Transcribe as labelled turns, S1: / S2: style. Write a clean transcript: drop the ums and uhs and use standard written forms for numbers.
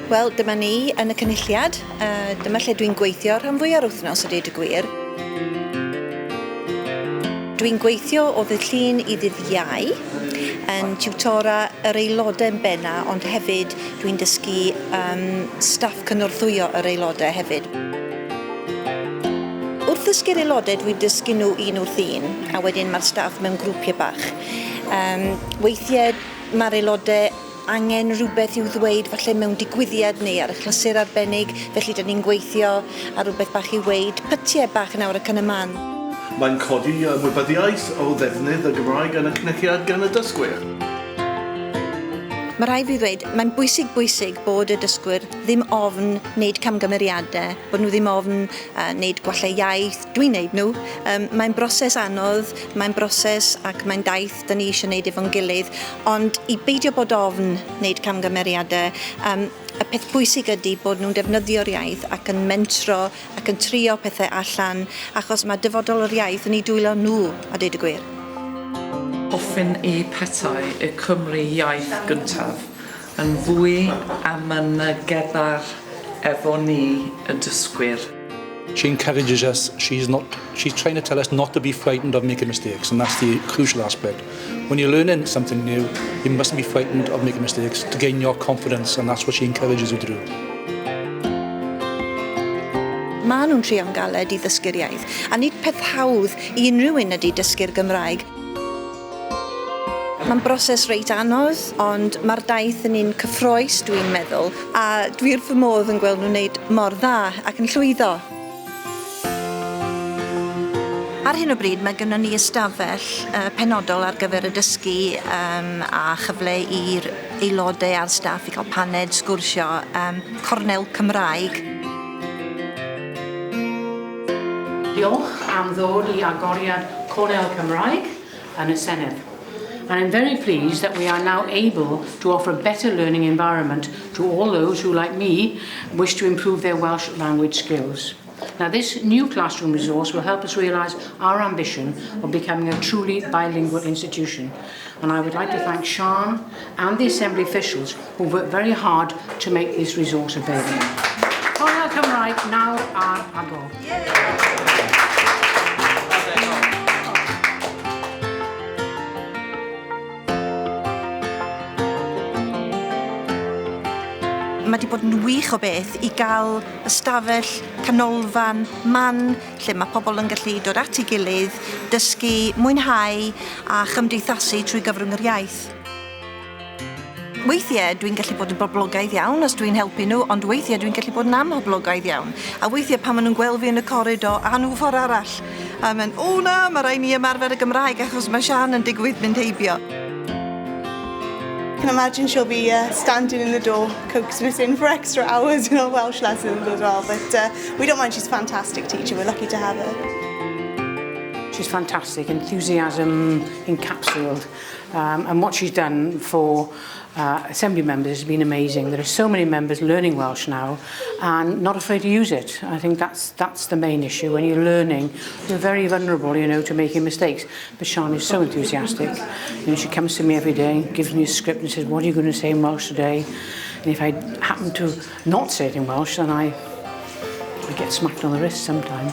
S1: Wel, dyma ni yn y Cynulliad. Dyma lle dwi'n gweithio rhan fwya'r wythnos a deud y gwir. Dwi'n gweithio o ddydd Llun i ddydd Iau yn tiwtora yr aelodau yn benna, ond hefyd dwi'n dysgu um, staff cynorthwyo yr aelodau hefyd. Wrth ddysgu'r aelodau, dwi'n dysgu nhw un wrth un, a wedyn mae'r staff mewn grwpiau bach. Um, weithiau mae'r aelodau angen rhywbeth i'w ddweud falle mewn digwyddiad neu ar achlysur arbennig, felly 'dyn ni'n gweithio ar rywbeth bach i'w weud, pytiau bach yn awr ac yn y man.
S2: Mae'n codi ymwybyddiaeth o ddefnydd y Gymraeg yn y Cynulliad gan y dysgwyr.
S1: Mae rhaid fi ddweud, mae'n bwysig bwysig bod y dysgwyr ddim ofn wneud camgymeriadau, bod nhw ddim ofn wneud gwallau iaith, dwi'n wneud nhw. Um, mae'n broses anodd, mae'n broses ac mae'n daith 'da ni eisiau wneud efo'n gilydd, ond i beidio bod ofn wneud camgymeriadau, um, y peth bwysig ydy bod nhw'n defnyddio'r iaith ac yn mentro ac yn trio pethau allan, achos mae dyfodol yr iaith yn eu dwylo nhw, a deud y gwir.
S3: Hoffwn i petai y Cymru iaith gyntaf yn fwy amyneddgar efo ni y dysgwyr.
S4: She encourages us, she's not, she's trying to tell us not to be frightened of making mistakes, and that's the crucial aspect. When you're learning something new, you mustn't be frightened of making mistakes to gain your confidence, and that's what she encourages you to do.
S1: Maen nhw'n trio'n galed i ddysgu'r iaith, a nid peth hawdd i unrhyw un ydy dysgu'r Gymraeg. Mae'n broses reit anodd, ond mae'r daith yn un cyffrous dwi'n meddwl, a dwi wrth fy modd yn gweld nhw'n wneud mor dda ac yn llwyddo. Ar hyn o bryd mae gynnon ni ystafell uh, penodol ar gyfer y dysgu um, a chyfle i'r aelodau a'r staff i gael paned, sgwrsio, um, cornel Cymraeg.
S5: Diolch am ddod i agoriad Cornel Cymraeg yn y Senedd. And I'm very pleased that we are now able to offer a better learning environment to all those who, like me, wish to improve their Welsh language skills. Now, this new classroom resource will help us realise our ambition of becoming a truly bilingual institution. And I would like to thank Sian and the Assembly officials who worked very hard to make this resource available. Cornel Cymraeg nawr ar agor.
S1: Mae wedi bod yn wych o beth i gael ystafell, canolfan, man lle mae pobl yn gallu dod at ei gilydd, dysgu, mwynhau a chymdeithasu trwy gyfrwng yr iaith. Weithiau dwi'n gallu bod yn boblogaidd iawn os dwi'n helpu nhw, ond weithiau dwi'n gallu bod yn amhoblogaidd iawn. A weithiau pan maen nhw'n gweld fi yn y coridor, a nhw ffordd arall. A mynd, o na, mae rhaid ni ymarfer y Gymraeg achos mae Sian yn digwydd mynd heibio.
S6: I can imagine she'll be standing in the door coaxing us in for extra hours in our Welsh lessons as well. But we don't mind, she's a fantastic teacher. We're lucky to have her.
S5: She's fantastic, enthusiasm encapsulated. And what she's done for Assembly members has been amazing. There are so many members learning Welsh now and not afraid to use it. I think that's the main issue. When you're learning, you're very vulnerable to making mistakes. But Sian is so enthusiastic. She comes to me every day, gives me a script and says, what are you going to say in Welsh today? And if I happen to not say it in Welsh, then I get smacked on the wrist sometimes.